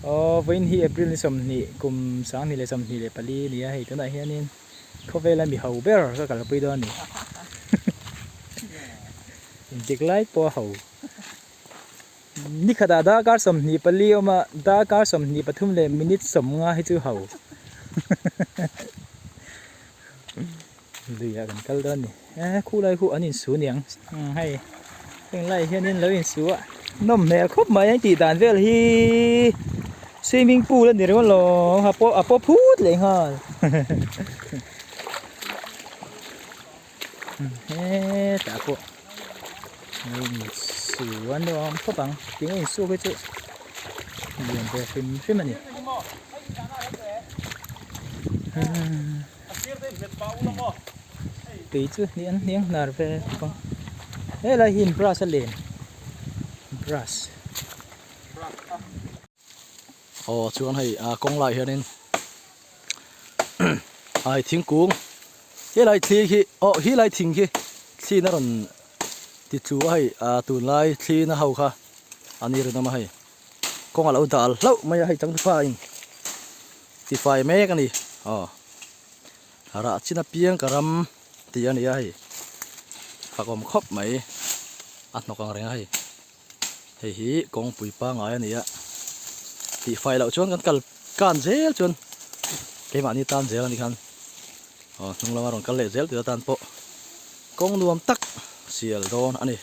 Aw vawiin hi April ni sawmhnih kum sanghnih leh sawmhnih leh pali a ni a hei tunah hianin khawvela mi ho ber ka kalpui dawn a ni intik lai pawh a ho ni khatah darkar sawmhnih pali a awm a darkar sawmhnih pathum leh minute sawmnga hi chu ho Luiah kan kal dawn a ni. E khu lai khu an insu niang hei heng lai hianin lo insu a nawm hmel khawp mai a tih dan vel hi swimming pool a ni ringawt lo a pawh a pawh phut leh nghal hetah pawh lo insu a nuam khawp ang tinge insuk hi chu lian ve hrim hrim a ni. Tui chu hniang hniang hnar ve bawk a helai hi brush a len brush. Aw chuan hei a kawng lai hianin ai thingkung helai thli khi aw helai thing khi thli na rawn ti tlu a hei a tunlai thli na ho kha a ni rinawm a hei kawng a lo dal hlauh mai a hei changtupa in. Tifai mek a ni aw rah chin apiang ka ram tih a ni a hei fakawm khawp mai a hnawk ang reng a hei hei hi kawngpui pangai a ni a tihfai loh chuan kan kal kan zel chuan keimahni tan zel a ni khan aw hnung lama rawn kal leh zel tur atan pawh kawng nuam tak sial dawn a ni.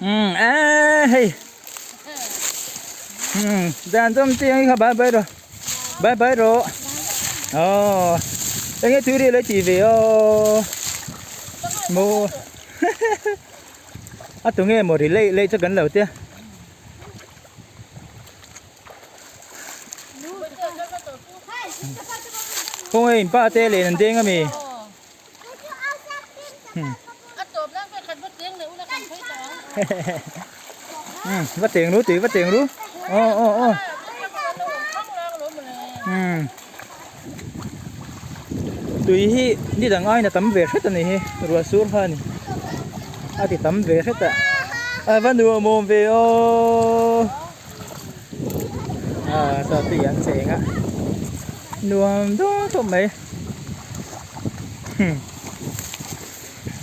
Um a hei um dan chawm chi ang kha bye bye rawh bye bye rawh aw enge tui ri lo ti ve aw maw a tunge maw ri leih leih chu kan lo tia. Khawnge in pa te len an deng ami? Va cheng ru tui va cheng ru aw aw aw tui hi ni dang aiin a tam ve hret a ni hi ruah sur kha a ni a ti tam ve hret a a va nuam awm ve aw a saw tui an cheng a nuam dawn khawp mai.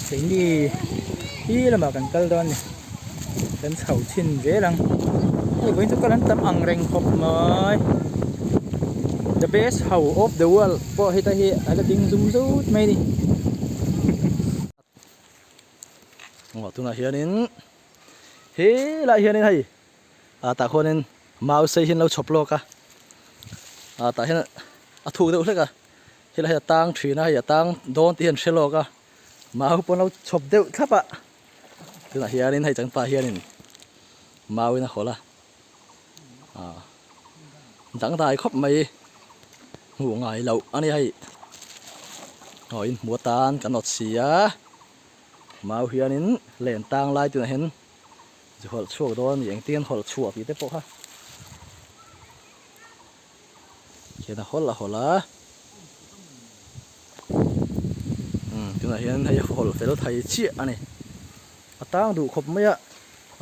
Keini hi lamah kan kal dawn a ni kan chho chhin zel ang hei vawiin chu kal an tam ang reng khawp mai the best house of the world pawh heta hi a la ding zum zut mai a ni. Aw tunah hianin helaiah hianin hei ah tah khuanin mau sei hi an lo chhawp lawk a ah tah hian a thuk deuh hlek a. Helai hi a tang thin a, hei a tang dawn tih hi an hre lawk a, mau pawh an lo chhawp deuh thlap a, tunah hianin hei changpa hianin mauin a hawlh a, ah dangdai khawp mai hmuh ngai loh a ni hei, aw in hmu atan kan awt si a, mau hianin len tang lai tunah hian zu hawlh chhuak dawn a ni engtin hawlh chhuah tih te pawh kha. Khian a hawlh a hawlh a umm tunah hian hei a hawlh fel thei chiah a ni a tang duh khawp mai a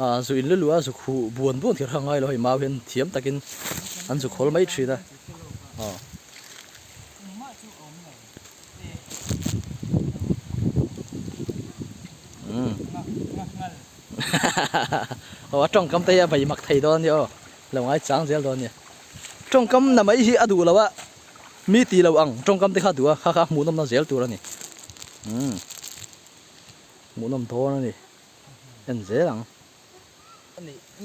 ah zu in lu luh a zu khuh buan buan kher kha a ngai lo hei mau hian thiam takin an zu khawl mai thin a aw. Aw a tawngkam te hi a bei mak thei dawn a nia aw. Lo ngai chang zel dawn nia. Tawngkam na mai hi a duh lo a, mi ti lo ang tawngkam te kha a duh a, kha kha hmuhnawm na zel tur a ni. Umm hmuhnawm dawn a ni. En zel ang.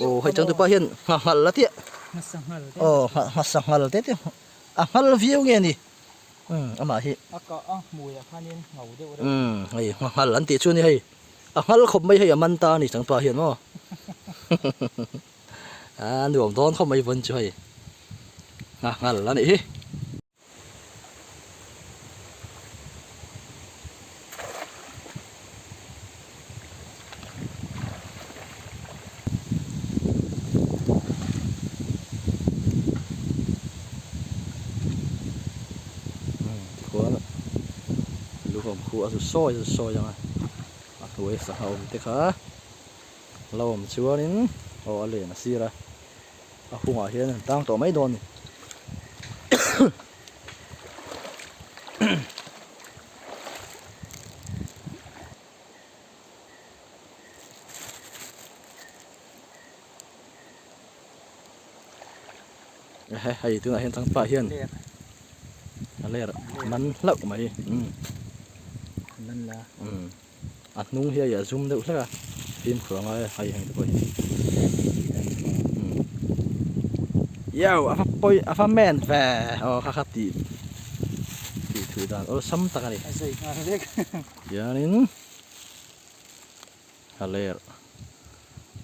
Aw hei changtupa hian nghanghal la tiah. Aw nghasa nghal te te a nghal viau nge ni. Umm amah hi. A kah a hmuiah khanin ngau deuh reuh. Umm hei nghanghal an tih chu a ni hei. A nghal khawp mai hei a man ta a ni changtupa hian maw. A nuam dawn khawp mai vawn chu hei nghah nghal a nih hi. Tikhuan luhawm khu a zu sawi a zu sawi ang a a hnuai sangha awm te kha. Lo awm chuanin aw a len a sir a. A hungah hian an tang tawh mai dawn a ni. Ehe hei tunah hian changpa hian a ler man hlauh mai umm man la umm a hnung hi a zum deuh hlek a fimkhur a ngai a hei heng te pawh hi umm yo a va pawi a va men ve aw kha kha tih tih thui dan awlsam tak a ni a zai nghal vek hianin A ler.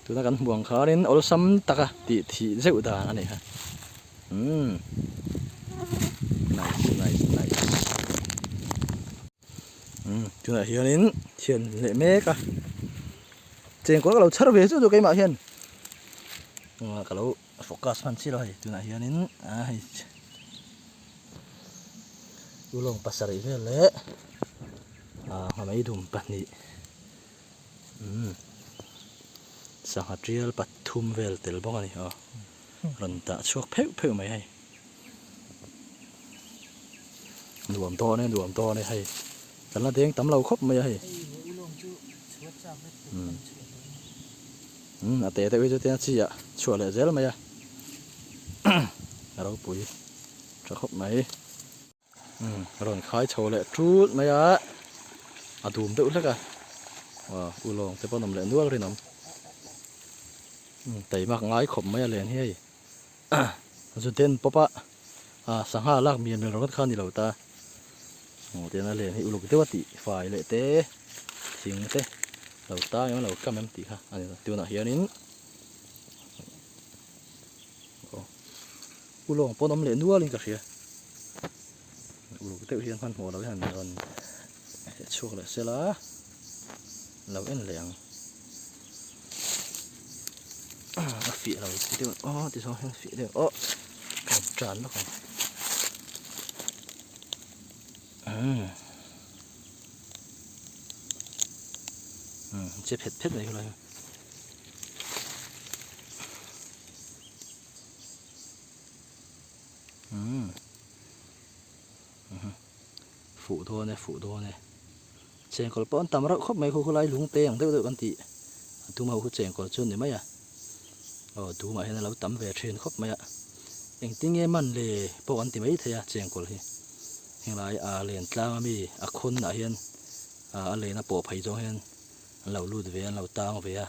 Tuna kan hmuh ang khanin awlsam taka tih thih zeuh dan a ni kha. Umm. Nice, nice, nice. Umm, tunah hianin thian leh mek a. Chengkawl ka lo chhar ve chu chu keimah hian. Ka lo focus hman chiah lo hei tunah hianin a hei ulawng pasarih vel leh nghamei dum pahnih. Umm sangha tial pathum vel tel bawk a ni aw rawn dah chhuak pheuh pheuh mai hei nuam dawn e nuam dawn e hei kan la deng tam lo khawp mai a hei umm umm a te deuh hi chu tia chi ah chhuah leh zel mai a a ropui tha khawp mai. Umm rawn khai chho leh ṭut mai a, a dum deuh hlek a, aw ulawng te pawh an awm leh nual rinawm. Umm teimak ngai khawp mai a len hi hei zu den pawp a, ah sangha lak mial mial ringawt kha a ni lo ta. Aw tiang a len hi uluk deuh a tih fai leh te thing te lo tang em lo kam em tih kha a ni lo tunah hianin aw. Ulawng pawn awm leh nualin ka hria. Uluk deuh hian hmanhmawh lo hian rawn chhuak leh sela lo en leh ang. A fiah lo deuh aw ti zawng hian fiah deuh aw ka han tan lawk ang. Umm umm che phet phet mai khulai hi. Umm fuh dawn e fuh dawn e chengkawl pawh an tam reuh khawp mai khu khulai lung te ang deuh deuh kan tih a dum ho khu chengkawl chu a ni mai a aw dumah hian a lo tam ve thin khawp mai a engtin nge man le pawh an ti mai thei a chengkawl hi henglai a len tlang ami a khawn ah hian a len a pawh phei zawng hian an lo lut ve a an lo tang ve a.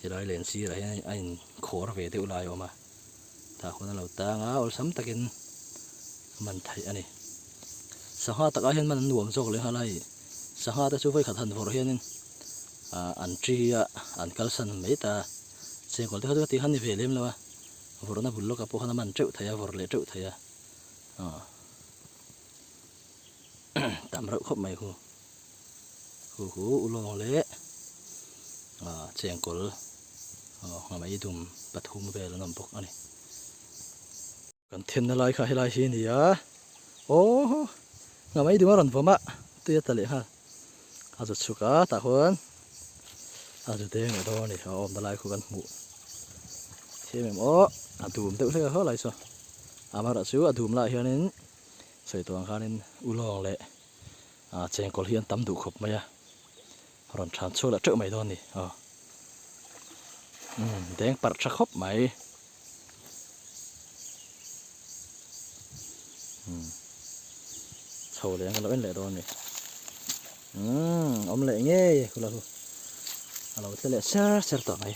Helai len sirah hian a in khawr ve deuh lai a awm a, tah hun a lo tang a, awlsam takin a man theih a ni. Sangha takah hian man an nuam zawk leh nghal a hei, sangha te chu vawikhat han vawrh hianin ah an tri a, an kalsan mai ta, chengkawl te kha chu ka tih khan ni ve lem lo a, vawrhna bul lawkah pawh khan a man teuh thei a, vawrh leh teuh thei a, aw tam reuh khawp mai khu. Hu hu ulawng leh ah chengkawl aw ngamei dum pathum vel an awm bawk a ni. Kan thenna lai kha helai hi a ni a, aw ngamei dum a rawn vawm a tui a tla leh nghal a zu chhuk a tah khuan a zu deng leh dawn a ni a awmna lai khu kan hmuh thiam em aw a dum deuh hlek a khaw lai saw amaherawhchu a dum lah hianin sawi tawh ang khanin ulawng leh. Ah chengkawl hi an tam duh khawp mai a, rawn than chhuak leh teuh mai dawn a ni aw. Umm deng parh tha khawp mai. Umm chho leh ang ka lo en leh dawn a ni. Umm awm leh ngei e khula chu a lo tle leh ser ser tawh mai.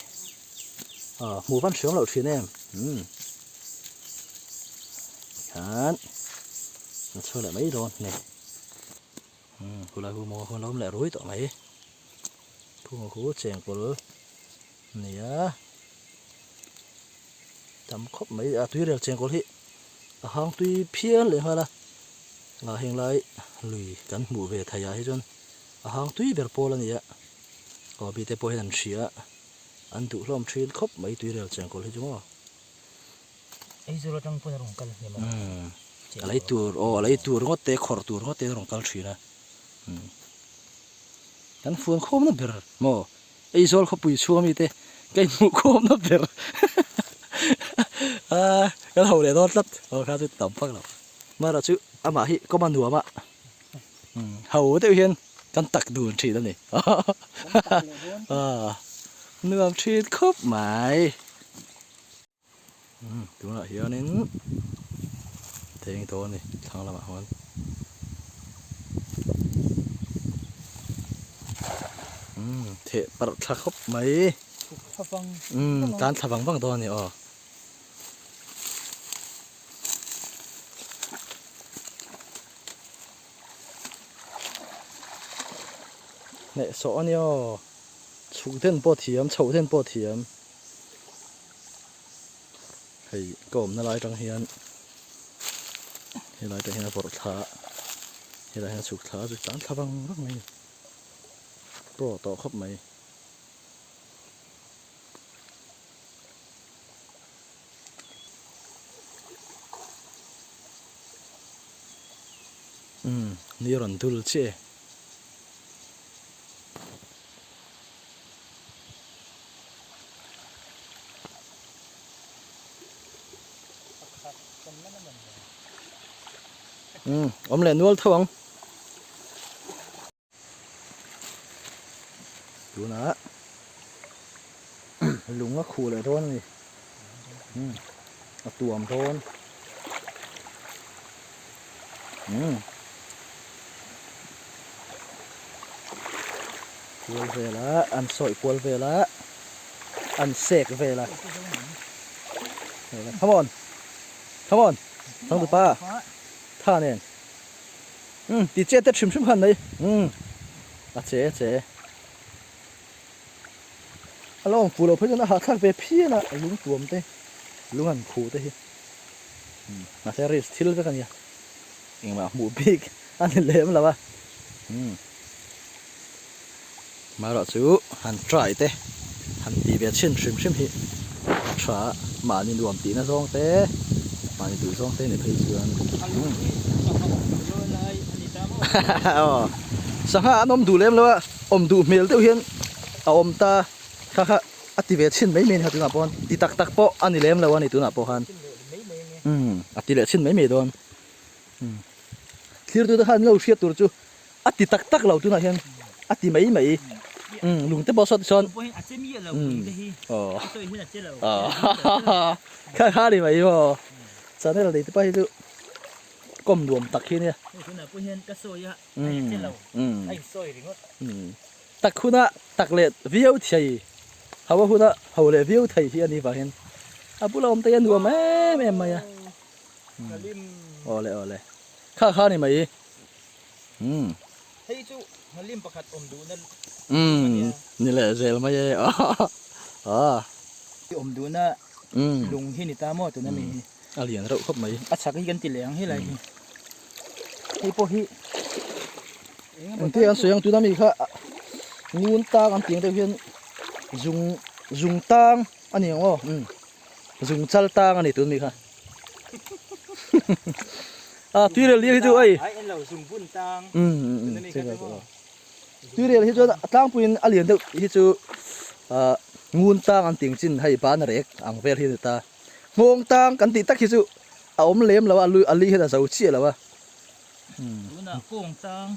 Aw hmuh van hriam loh thin em umm tikhan a chhuak leh mai dawn a ni. Umm khulai hu maw khawn lo awm leh rui tawh mai phung khu chengkawl a ni a tam khawp mai a tuirel chengkawl hi a hang tui phian leh nghal a ah heng lai lui kan hmuh ve theih ah hi chuan a hang tui ber pawl a ni a aw mite pawh hian an hria a an duh hlawm thin khawp mai tuirel chengkawl hi chu maw. Aizawl atang pawn a rawn kal hnem a. Umm a lei tur aw a lei tur ngawt te khawrh tur ngawt te a rawn kal thin a umm kan fuan khawmna ber maw Aizawl khawpui chhung ami te ka inhmuh khawmna ber. Kan ho leh dawn tlat aw kha chu tam vak lo. Mara chu amah hi kawm a nuam a, ho deuh hian kan tak dun thin a ni. Nuam thin khawp mai. Tunah hianin theng tawh a ni thlang lamah khuan. Theh parh thla khawp mai. Tan thla vang vang dawn a ni aw. Hnehsawh a ni aw. Chhuk den pawh thiam, chhoh den pawh thiam. Hei ka awmna lai atang hian helai atang hian a vawrh thla a, helai hian a chhuk thla a, chu tan thla vang vang mai a ni. Pro tawh khawp mai. Umm ni rawn dul chiah e. Umm awm leh nual tho ang. Tunah lung a khuh leh dawn a ni. Umm a tuam dawn. Umm kual vel a an sawi kual vel a an sek vel a come on come on changtupa tha nen umm ti chet te hrim hrim khan mai umm a che a che a lo awm fuh loh phei chuan a hahthlak ve phian a lung tuam te lung han khuh te hi umm mahse risk thil vek a nia engmah hmuh bik a ni lem lo a umm marawh chu han try te han tih ve chhin hrim hrim hi a tha a mahni nuam tihna zawng te mahni duh zawng te ni phei chuan umm aw sangha an awm duh lem lo a awm duh hmel deuh hian a awm ta kha kha a ti ve chhin mai mai a ni kha tunah pawh ti tak tak pawh a ni lem lo a ni tunah pawh khan. Umm a ti leh chhin mai mai dawn. Umm thlir tute khan an lo hriat tur chu a ti tak tak lo tunah hian a ti mai mai. Umm lung te pawh saw tichuan umm aw kha kha ni mai maw channel nei te pawh hi chu kawm nuam tak hi nia. Umm umm umm tak huna tak leh viau thei ho a huna ho leh viau thei hi a ni vangin a bula awm te hi a nuam em em mai a awle awle kha kha ni mai umm hei chu nghalim pakhat awm duhna umm ni leh zel mai e ah awm duhna lung hi ni ta maw tuna mi hi A lian reuh khawp mai. A chak hi kan ti leh ang helai hi. Hei pawh hi Engtia an sawi ang tuna mi kha ngun tang an tih ang deuh hian zung zung tang a ni ang aw umm zung chal tang a ni tun mi kha a tuirel hi chu ei Ai en lo zung bun tang umm umm tuirel hi chuan a tlangpuiin a lian deuh hi chu ah ngun tang an tih ang chin hei ban rek ang vel hi a ni ta. Nghawng tang kan tih tak hi chu a awm lem lo a, a li hian a zo chiah lo a. Tunah kawng tang.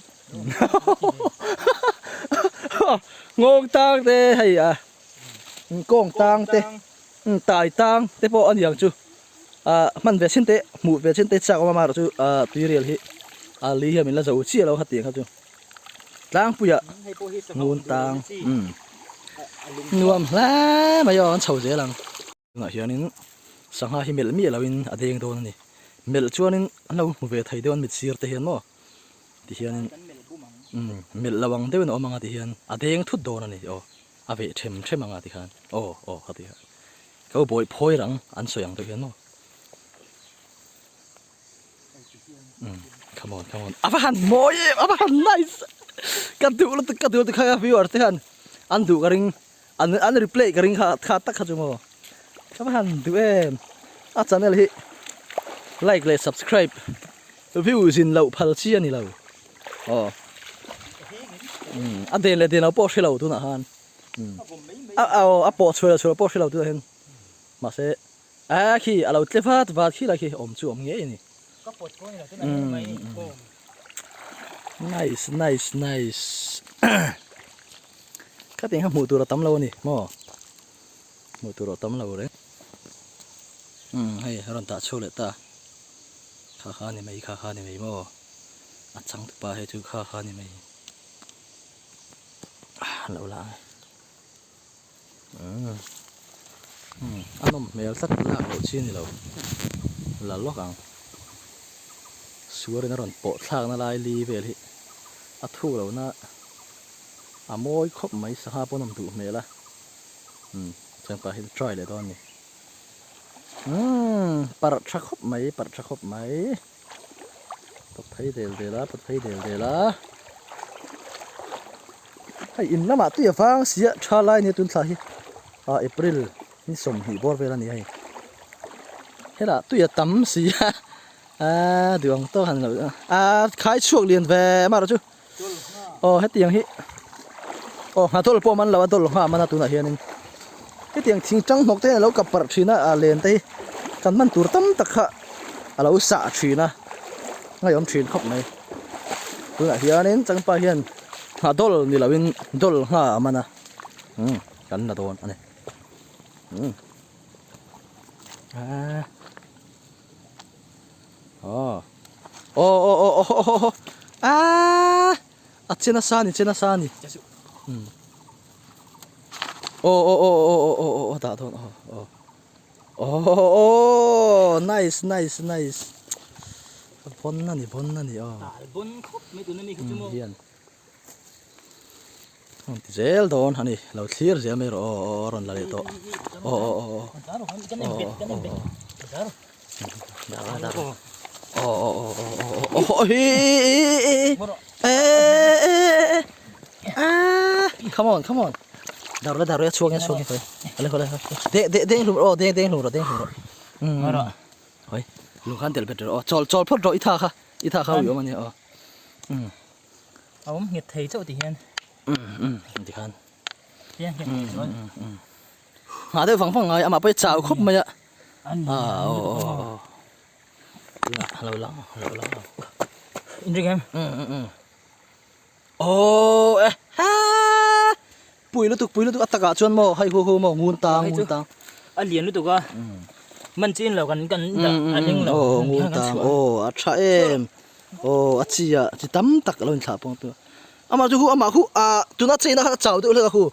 Nghawng tang te hei a kawng tang te tai tang te pawh a ni ang chu. Ah hman ve chin te hmuh ve chin te chak awm a amaherawh chu ah tuirial hi a li hian min la zo chiah lo kha tiang kha chu. Tlangpuiah ngun tang nuam hle mai aw an chho zel ang. Tunah hianin sangha hi melh miah loin a deng dawn a ni. Melh chuanin an lo hmu ve thei deuh an mit sir te hian maw tihianin umm melh lo ang deuhin a awm ang a tihian a deng thut dawn a ni aw a veh them them ang a tikhan aw aw kha ti kha ko bawih phawi rang an sawi ang deuh hian maw umm come on come on a va han mawi em a va han nice ka duh lutuk ka duh lutuk kha viewer te khan an duh ka ring. An an replay ka ring kha kha tak kha chu maw ka va han duh em a channel hi like leh subscribe views in loh phal chi a ni lo aw umm a den leh den lo pawh hre lo tunah khan umm a aw a pawh chhuah leh chhuah pawh hre lo tunah hian mahse. A khi a lo tle vat vat khi lai khi awm chu awm ngei a ni. Ka pawt pawh a ni lo tunah hian mai aw. Nice nice nice Khatiang kha hmuh tur a tam lo a ni maw hmuh tur a tam lo reng. Umm hei a rawn tah chhuak leh ta kha kha a ni mai kha kha a ni mai maw a changtupa hei chu kha kha a ni mai a lo la ang e. A nawm hmel tlat lak loh chi a ni lo la lawk ang suarin a rawn pawh thlakna lai li vel hi a thuk lo na a mawi khawp mai sangha pawh a nawm duh hmel a umm chuan pa hian try leh dawn a ni umm parh tha khawp mai parh tha khawp mai. Pawt phei del del a, pawt phei del del a. Hei in lamah tui a vang si a, tha lai nia tun thla hi ah April ni 20 bawr vel a ni hei. Helah tui a tam si a, ah duh ang tawk han lo ah khai chhuak lian ve amaherawh chu aw hetiang hi aw nghadawl pawh a man lo a dawl ngha a man a tunah hianin hetiang thing tang hnawk te hian a lo kap parh thin a ah len te hi kan hman tur tam tak kha a lo sah thin a ngaihawm thin khawp mai tunah hianin changpa hian nghadawl ni loin dawl ngha a man a umm kan la dawn a ni umm ah. Aw aw aw aw aw aw aw aaa a che nasa a ni che nasa a ni umm aw aw aw aw aw aw aw dah dawn aw aw aw aw nice nice nice bon a ni bon a ni aw bon khawp mai tuna mi kha chu maw hian rawn ti zel dawn a ni lo thlir zel mai rawh aw aw a rawn la leh tawh aw aw aw aw aw aw aw aw aw hi come on come on dar la dar la chhuak nge chhuak nge hoi ale hoi de de deng hlum aw deng deng hlum rawh deng hlum rawh um hoi lung khan tel bet rawh aw chawl chawl phawt rawh i tha kha i tha kha ui awm a nia aw um A awm nghet thei chauh ti hian. Um um ti khan. Hian nghet thei chuan. Um Nghah deuh vang vang ngai amah pawh hi chau khawp mai a. Ah aw aw aw. Tunah lo lang lo lang. In ring em? Um um um. Aw eh ha pui lutuk pui lutuk a takah chuan maw hei hu hu maw ngun tang ngun tang. A lian lutuk a. Man chin lo kan kan dah a ling lo. Aw ngun tang aw a tha em. Aw a chi ah chi tam tak a lo inthlah pawng tu. Amah chu hu amah hu a tuna cheina khan a chau deuh hlek a hu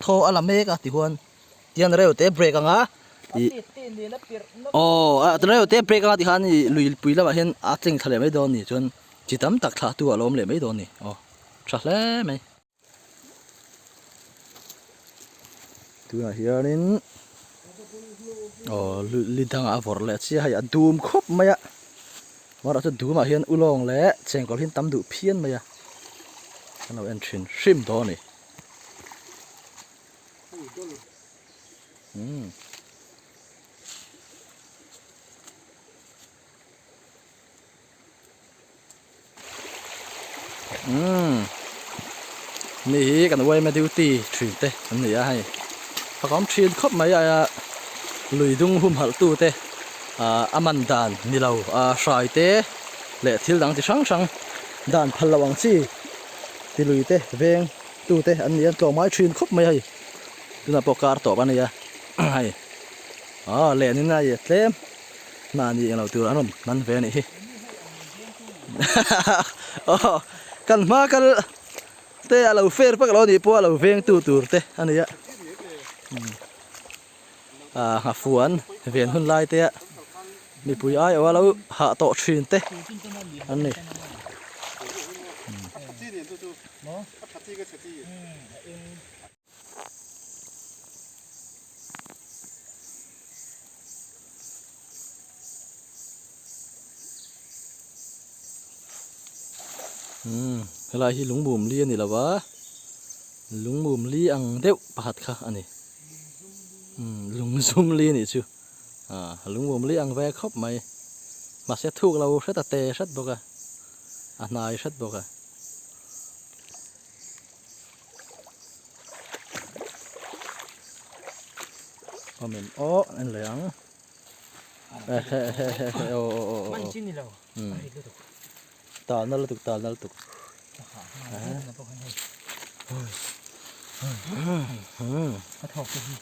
thaw a la mek a tihuan tian reu te break anga ih aw a reu te break anga tikhan ih lui pui lamah hian a tleng thla leh mai dawn a ni chuan chi tam tak thlah tu a lo awm leh mai dawn a ni aw tha hle mai. Tunah hianin aw li dangah a vawrh leh chiah hei a dum khawp mai a amaherawh chu dumah hian ulawng leh chengkawl hi an tam duh phian mai a kan lo en thin hrim dawn a ni. Umm. Umm mi hi kan yma duty thin te an ni a hei a awm thin khawp mai a lui dung humhalh tu te ah a man dan ni lo ah hrai te leh thil dang chi hrang hrang dan phal loh ang chi ti lui te veng tu te an ni a tlawmngai thin khawp mai a hei tunah pawh kar tawp a ni a hei ah len in a tlem. Mahni englo tur an rawn hman ve a nih hi. Aw kan hma kal te a lo fair vak lo a nih pawh a lo veng tu tur te a ni a. Ah nghafuan ven hun lai te a mipui aiawh a lo hah tawh thin te an ni. Umm helai hi lungmum li a ni lo va lungmum li ang deuh pakhat kha a ni umm lungzum li a nih chu ah lungmum li ang ve khawp mai mahse thuk lo hret a te hret bawk a a hnai hret bawk a. Awm em aw en leh ang. Man chi ni lo a rit lutuk. Tal na lutuk tal na lutuk. A thawk te hi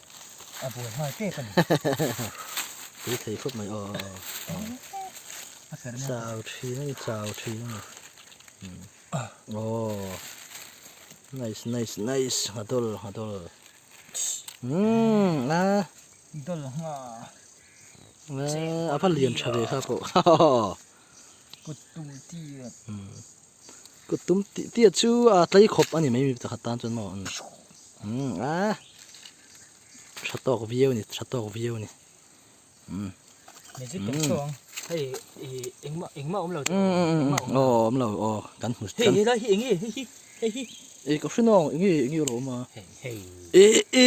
a buai nghal tep a ni. Tui thei khawp mai aw aw. Chau thin a ni chau thin a ni. Aw nice nice nice nghadol nghadol. Umm a. Dol ngha. A va lian tha ve kha pawh. Kut tum tia. Kut tum tia chu a tlei khawp a ni mai mi pakhat tan chuan maw. Umm a tha tawk viau a ni tha tawk viau a ni. Umm. Magic kan show ang. Hei i engmah engmah awm lo. Umm aw awm lo aw kan hmu. Hei helai hi enge hei hi hei hi. Ei ka hre nawng enge enge a lo awm a. Hei hei. E e.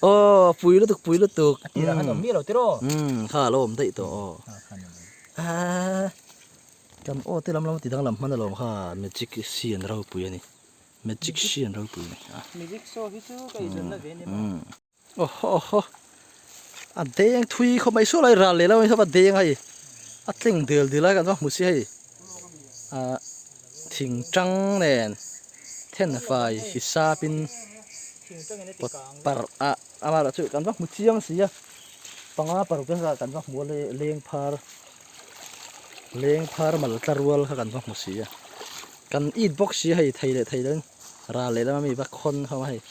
Aw pui lutuk pui lutuk. A tirah khan awm miah lo tiraw? Umm kha a lo awm daih tawh aw. Aa kan aw te lam lam ti danglam hman alawm kha magic sian ropui a ni magic sian ropui a ni. Magic show hi chu ka inzawrna ve a ni maw? Awhaw awhaw a deng thui khawp mai saw lai ral leh lo a ni a deng a hei a tleng del del a kan va hmu si hei ah thing tang nen then fai hisap in pawt parh ah amaherawh chu kan va hmu chiang si a panga paruk te kha kan va hmu a leng phar leng phar mal tla rual kha kan va hmu si a kan it bawk si a hei thei leh thei lo in. Ral leh lama mi va khawn ho a hei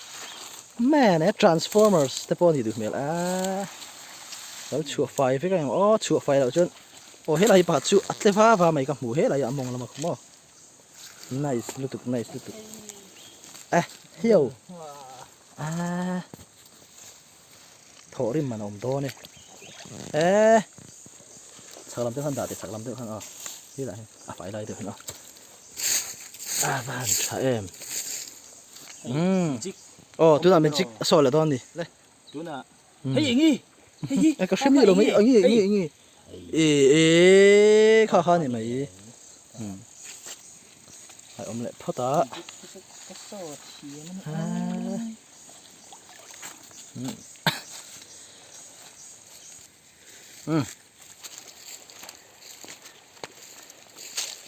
man e transformers te pawh a nih duh hmel a lo chhuah fai vek a ni aw chhuah fai loh chuan aw helai hi pakhat chu a tle va va mai ka hmu helai a mawng lama khum aw nice lutuk nice lutuk eh hiau a thawh rim man a awm dawn e eh chhak lam deuh khan dah teh chhak lam deuh khan aw helai hi a fai lai deuh hian aw a van tha em umm aw tunah magic a sawi leh dawn a ni le tunah hei eng i hei hi e ka hre miah lo mai eng i eng i eng i e e kha kha a ni mai umm a awm leh phawt a ka sawi thiam a ni.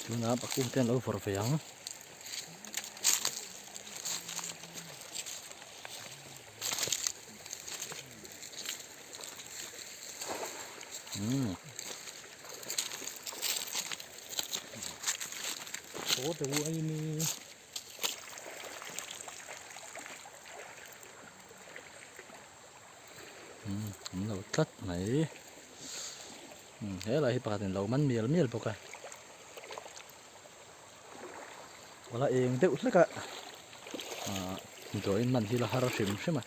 Tunah pakung te an lo vawrh ve ang. An lo tlat mai helai hi pakhat in lo man mial mial bawk a awla eng deuh hlek a ah dawin man hi la har hrim hrim a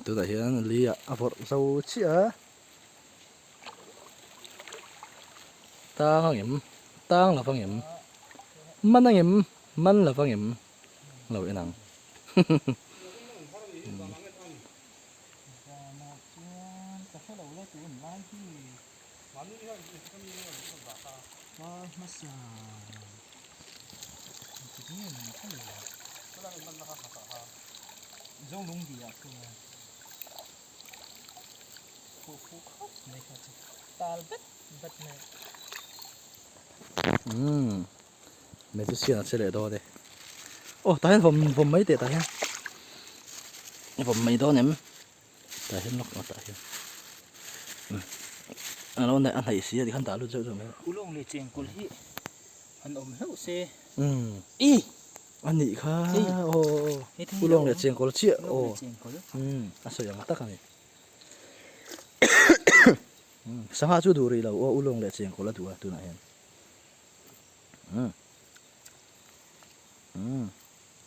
tunah hian li ah a vawrh zo chiah a. Tang ang em? Tang lo vang em? Man ang em? Man lo vang em? Lo en ang. Umm magician a che leh dawn e aw tah hian vawm vawm mai teh tah hian vawm mai dawn em tah hian lawk tah hian umm a lo a hnaih si a tikhan dah lut zeuh zeuh mai ulawng leh chengkawl hi an awm hlauh se umm i A nih kha aw ulawng leh chengkawl chiah aw umm a sawi ang tak a ni sangha chu duh rih lo aw ulawng leh chengkawl a duh a tunah hian umm umm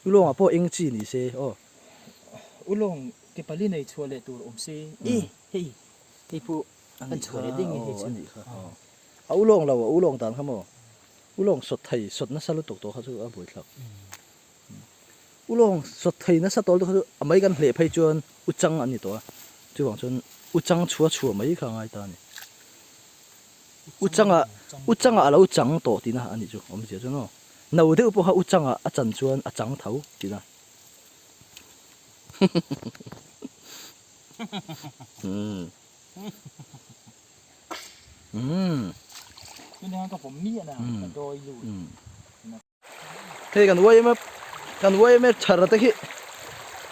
ulawngah pawh eng chi ni se aw ulawng ke pali nei chhuah leh tur awm se e hei hei pawh an chhuah leh ding nge hei chu a nih kha aw a ulawng lo a ulawng dan kha maw. Ulawng sawt thei sawt nasa lutuk tawh kha chu a buaithlak. Ulawng sawt thei nasa tawh lutuk kha chu a mai kan hleh phei chuan uchang an ni tawh a, chuvang chuan uchang chhuah chhuah mai kha a ngai ta a ni. Uchangah uchangah a lo chang tawh tihna a nih chu awmzia chuan aw. No deuh pawh kha uchangah a chan chuan a chang tho tihna. Umm. Umm. Hei kan yma kan yma thar te khi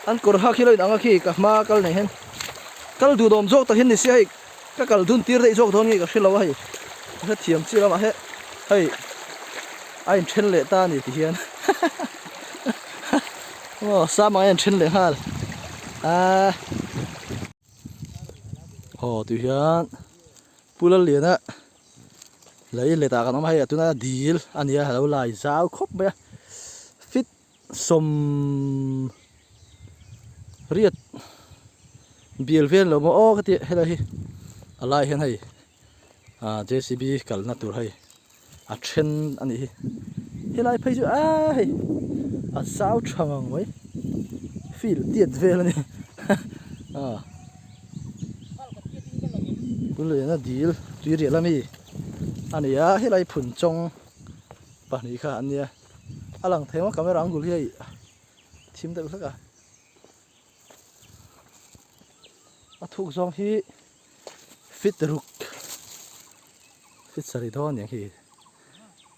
an kawr hak hi lo inang a khi ka hma kal nei hian kal duh dawm zawk tak hian ni sia hei ka kal dun tir daih zawk dawn nge ka hre lo a hei ka hrethiam chiah lamah he hei a inthen leh ta a ni ti hian aw sam ang a inthen leh nghal aaa aw tih hian Pu Lalliana lei letah kan awm a hei a tuna dil a nia a lo lai zau khawp mai a fit sawm riat bial vel lo maw aw ka ti helai hi a lai hian hei ah J C B kalna tur hei a then a nih hi helai phei chu aaa hei a zau tha ngang mai field tiat vel a ni ah Puliana dil tui riah ami a ni a helai phun chawng pahnih kha an nia a lang thei maw camera angle hi hei thim deuh hlek a a thuk zawng hi fit ruk fit sarih dawn aniang khi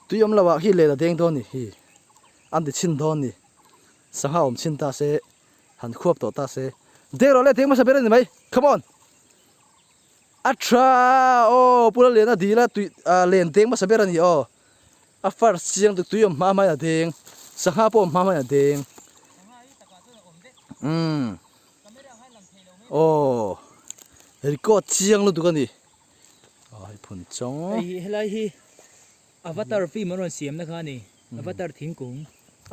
tui awm lo ah khi let a deng dawn ni hi an ti chhin dawn ni sangha awm chhin ta se han khuap tawh ta se deng rawh le deng hmasa ber a ni mai come on a tha aw pu Lalliana dil a tui ah len deng hmasa ber a ni aw a first chiang tuk tui awm hma hma in a deng sangha pawh awm hma hma in a deng umm. Aw record chiang lutuk a ni aw hei phun chawng hei helai hi avatar film an rawn siam na kha a ni avatar thingkung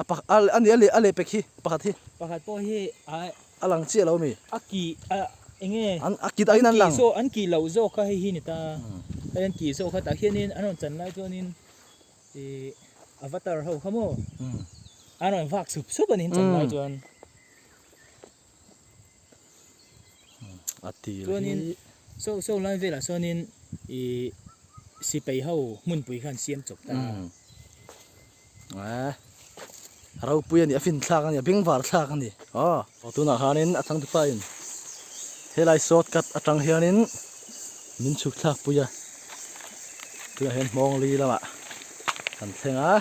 a pak a a ni a leh a leh pek hi pakhat hi pakhat pawh hi a a lang chiah lo a mi a ki a enge an a kit aiin an lang an ki loh zawk kha hei hi ni ta hei an ki zawk kha tah hianin an rawn chan lai chuanin Ih avatar ho kha maw an rawn vak sup sup a ni chan lai chuan a tir hi chuanin saw saw lai velah sawnin ih sipai ho hmunpui khan siam chawp ta a ropui a ni a fin thlak a ni a bengvar thlak a ni aw tunah khanin a changtupa in helai short cut atang hianin min chhuk thlak pui a tunah hian hmawng li lamah kan thleng a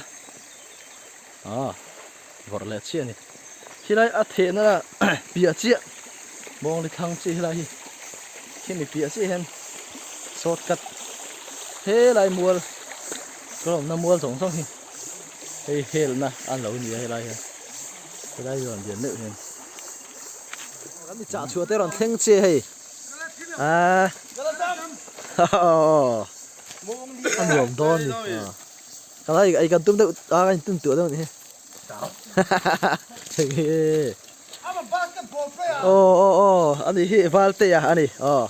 aw vawrh leh chiah a ni helai a thehna piah chiah hmawng li thlang chiah helai hi khimi piah chiah hian short cut helai mual ka awmna mual zawng zawng hi hei helna a lo ni a helai hian helai hi rawn lian deuh hian kan mi chah chhuah te rawn thleng che hei a a nuam dawn ni ka lai ei kan tum deuh a kan tum tuah deuh ni hi aw aw aw ani hi valte a ani aw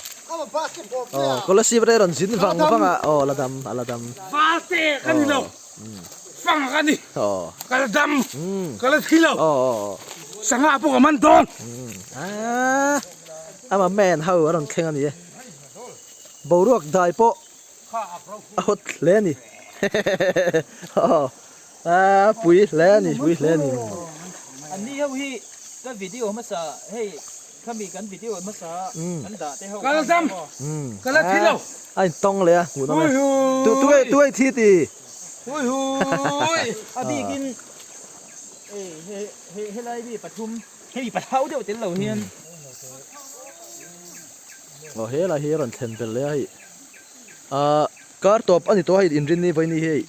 aw kolasib te rawn zin vang vang a aw la dam a la dam valte ka ni lo fang ka ni ka la dam ka la thi lo sangha pawh ka man dawn ama man ho a rawn thleng a ni e boruak dai pawh a hawt hle a ni a pui hle a ni pui hle a ni an ni ho hi ka video hmasa hei khami kan video hmasa kan dah te ho ka la dam ka la thi lo a in tawng leh a hmuh nawm e tu tu tu ei thi ti hui hui a bikin hei he helai mi pathum hei pathau deuh tel lo hian Aw helai hi a rawn thlen belh leh a hei ahh kar tawp a ni tawh a hei inrin ni vawiin hi hei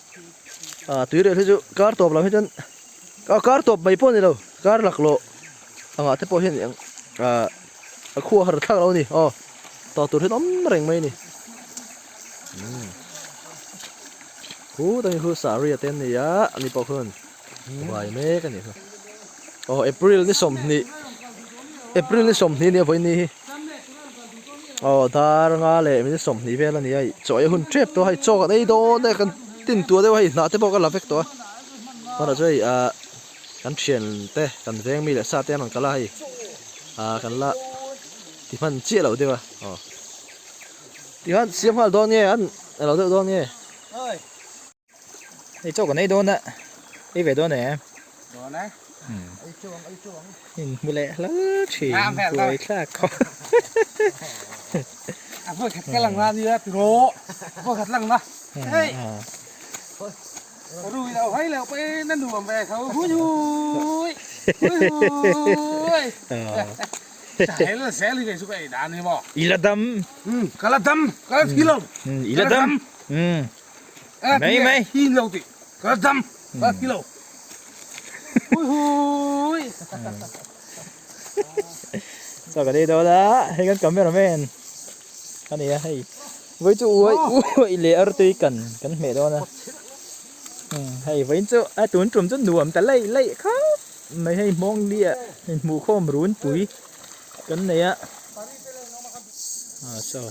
ah tui rel hi chu kar tawp lam hi chuan ah kar tawp mai pawh a ni lo kar laklawh angah te pawh hian eng ah a khua har thlak lo a ni aw tawh tur hian awm reng mai a ni umm hu tang hi hu saree te an ni a ani pawh khuan vai mek a ni kha aw April ni sawmhnih April ni sawmhnih a nia vawiin ni hi aw dar nga leh minute sawmhnih vel a ni a chaw ei a hun tep tawh a hei chaw kan ei dawn e kan tin tuah deuh a hei hnah te pawh ka la vek tawh a chuan ah chuan hei ah kan thian te kan veng mi leh sa te an rawn kal a hei ah kan la ti hman chiah loh deuh a aw tikhan siam nghal dawn nge an alo deuh dawn nge. Hei chaw kan ei dawn a, ei ve dawn em? Dawn e. In hmu leh hlal thin buai thlak khawp. A vawi khat ka lang na nia tiraw a vawi khat lang na hei rui lo hai lo pawh in a nuam ve tho hui hui hui hui chai la zel hi kei chu ka ei dan hi maw i la dam ka la dam ka la thi lo i la dam mai mai hi lo ti ka la dam ka la thi lo hui hui Sao ka đi đâu đó hei kan cameraman a ni a hei vawi chu uai uai leh artui kan kan hmeh dawn a hei vawiin chu a tun tum chu nuam ta laih laih khawp mai hei hmawng liah inhmuh khawm runpui kan nei a ah saw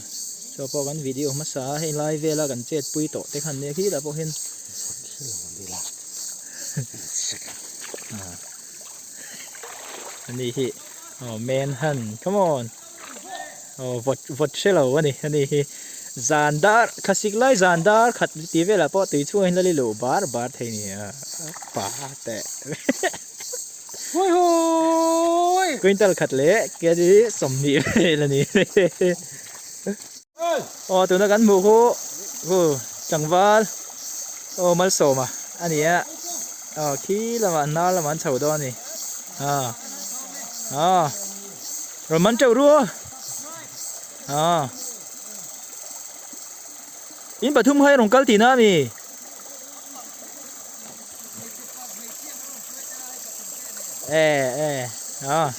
saw pawh kan video hmasa a hei lai vela kan chet pui tawh te khan nia khitah pawh hian Ani hi aw man han come on aw vawt vawt hre lo ani ani hi zan dar khasik lai zan dar khat tih velah pawh tui chhungah hian la li luh bar bar thei ni a pa teh Hui hui quintal khat leh kg 20 vel ani Aw tuna kan hmuh khu khu tlangval aw malsawma a ni a aw khi lamah hnar lamah an chho dawn a ni ah ah rawn man teuh ru aw ah in pathum hi rawn kal tihna a mi. E e ah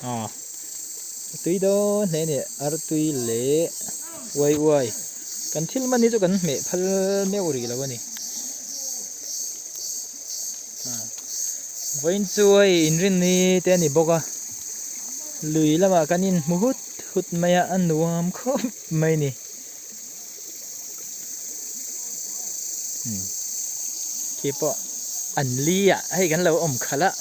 Aw a tui dawn hle a ni artui leh uai uai kan thil man hi chu kan hmeh phal meuh rih lo a ni vawiin chu hei inrinni te a ni bawk a lui lamah kan inhmu hut hut mai a a nuam khawp mai a ni. Khi pawh an li ah hei kan lo awm khalh a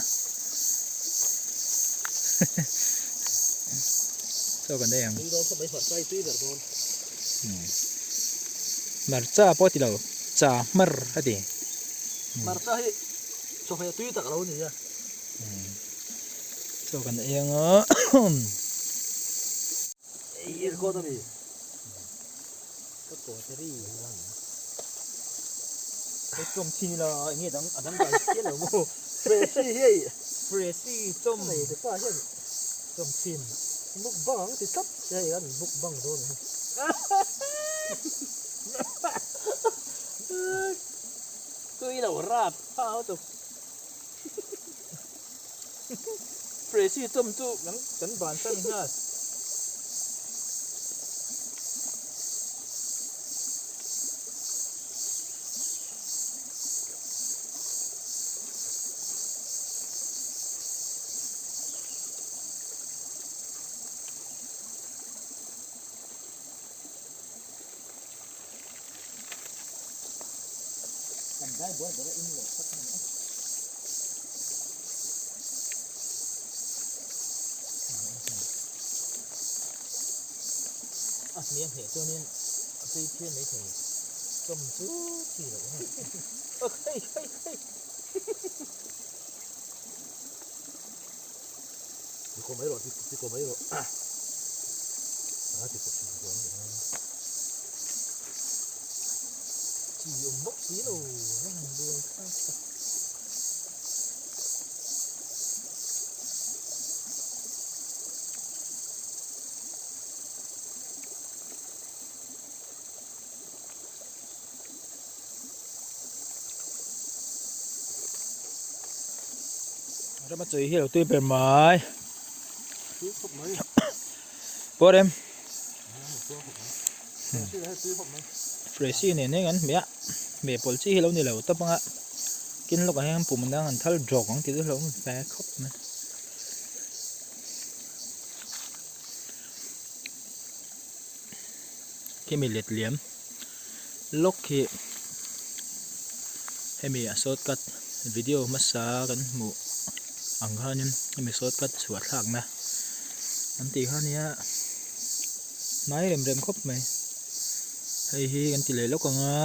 chaw kan ei ang hmarcha pawh ti lo cha hmar a ti hmarcha hi chawhmeh tui tak a lo ni a chaw kan ei ang a. Ei record a mi. Ka kawt ri ang. Hei chawm thin ila enge dang a dang dai chiah lo maw. Fresi hi hei. Fresi chawm. Nei te pa hian chawm thin. Mukbang ang ti tlat hei an mukbang dawn hi. Tui lo rap phao tu. Fresi chawm chu kan kan ban san nghal. Kan dai buai ber a in leh phawt mai a. A hmel hneh chuanin a tui phian mai thei chawm chu chi loh a ni. Hei hei hei. Ti kawh mai rawh ti kawh mai rawh. A ti kawh thin chuan. Chi awm bawk si lo a han buai thlak tak. Rama chawi hi a lo tui ber mai. Pawh rem. Fresi nen hian kan hmeh a hmeh pawlh chi hi lo ni lo tawp ang a kin lawkah hian pum dang an thal jawk ang tih chu hlauhawm hle khawp mai. Khimi letliam lawk hi hemi a shortcut video hmasa kan hmuh ang khanin hemi shortcut chhuah thlakna an tih kha nia hnai rem rem khawp mai hei hi kan ti leh lawk ang a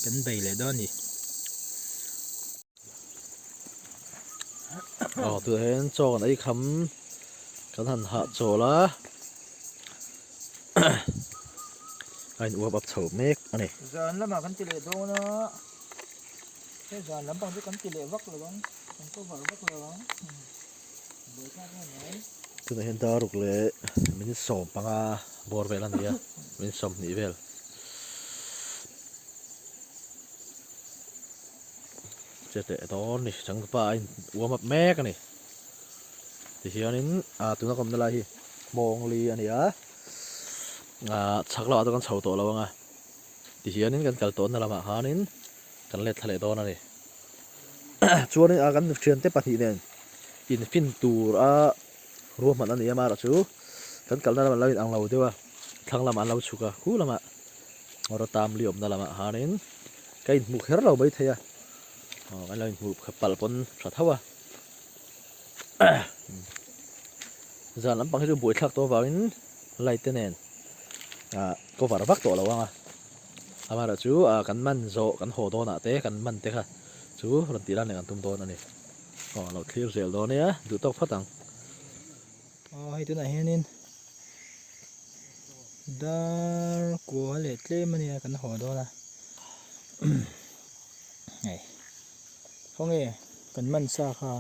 kan bei leh dawn a ni. Aw tunah hian chaw kan ei kham kan han hah chawl a a in uap up chho mek a ni. Zan lamah kan ti leh dawn a, he zan lampang chu kan ti leh vak lo ang, kan cover vak lo ang, buaithlak em mai. Tunah hian daruk leh minute 15 bawr vel a ni a, minute 20 vel. Che teh dawn ni changtupa a in uam up mek a ni tihianin ah tuna ka awmna lai hi Hmawngli a ni a ah chhak lamah chuan kan chho tawh lo ang a tihianin kan kal tawnna lamah khanin kan let thla leh dawn a ni chuanin ah kan thiante pahnih nen infin tur a ruahman a ni a amaherawhchu kan kalna lamah an lo inang lo deuh a thlang lamah an lo chhuk a khu lamah Rawtamli awmna lamah khanin ka inhmu kher lo maithei a aw kan lo inhmu palh pawn tha tho a zan lampang hi chu buaithlak tawh avangin light te nen ah cover vak tawh lo ang a amaherawhchu ah kan man zawh kan haw dawnah te kan man te kha chu rawn tih lan leh kan tum dawn a ni aw lo thlir zel dawn nia duh tawk phawt ang. Aw hei tunah hianin dar kua leh tlem a nia kan haw dawn a hei khawnge kan man sa kha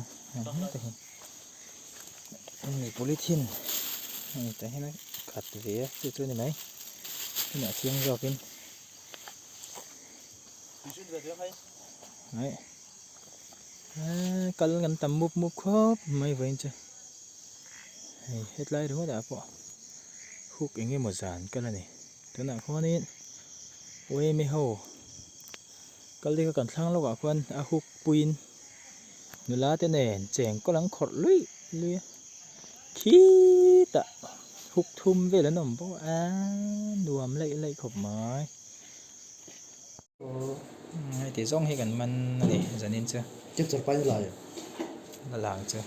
hei polythene hei tah hian a khat ve a chu chu a ni mai tunah chiang zawkin hei kal kan tam mup mup khawp mai vawiin chu. Hei hetlai ringawt ah pawh hook eng emaw zan kal a ni tunah khuanin yma ho kal te kha kan thlang lawkah khuan a hook puiin nula te nen cheng kawl an khawrh luih luih a khitah hook thum vel an awm bawk a nuam laih laih khawp mai heti zawng hi kan man a ni zanin chu la lang chu.